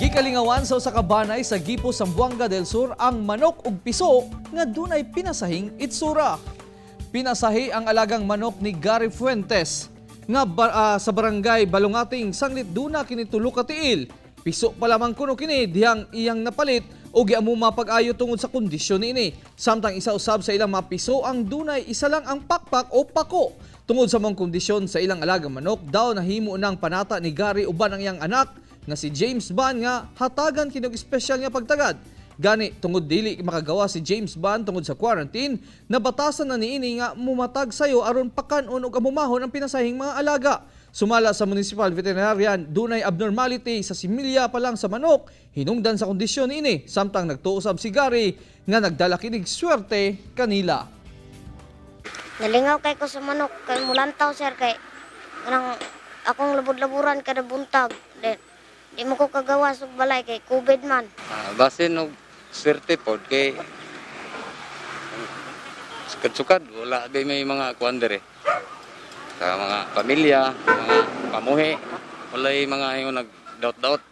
Gikalingawan sa usa ka banay sa Gipo, Zamboanga del Sur ang manok ug piso nga dunay pinasahing itsura. Pinasahi ang alagang manok ni Gary Fuentes nga sa barangay Balungating sanglit duna kini tulo ka tiil. Piso pa lamang kuno kini dihang iyang napalit o giamuma pag-ayo tungod sa kondisyon niini. Samtang isa usab sa ilang mga piso ang dunay isa lang ang pakpak o pako. Tungod sa mga kondisyon sa ilang alagang manok daw nahimo ng panata ni Gary uban ang iyang anak nga si James Ban nga hatagan kini og espesyal nga pagtagad. Gani tungod dili makagawa si James Ban tungod sa quarantine, nabatasan na niini nga mumatag sayo aron pakan-on og amumahon ang pinasahing mga alaga. Sumala sa municipal veterinarian, dunay abnormality sa similya pa lang sa manok, hinungdan sa kondisyon niini, samtang nagtuo usab si Gary nga nagdala kinig swerte kanila. Nalingaw kay ko sa manok kay mulantaw, sir, kay kanang akong labud-laburan kada buntag. Then, di mo ko kagawa sa balay kay COVID man. Ah, basin og swerte pod kay sukad-sukad wala ba may mga kuan dere. Sa mga pamilya, mga pamuhi, walay mga ingon nag daot-daot.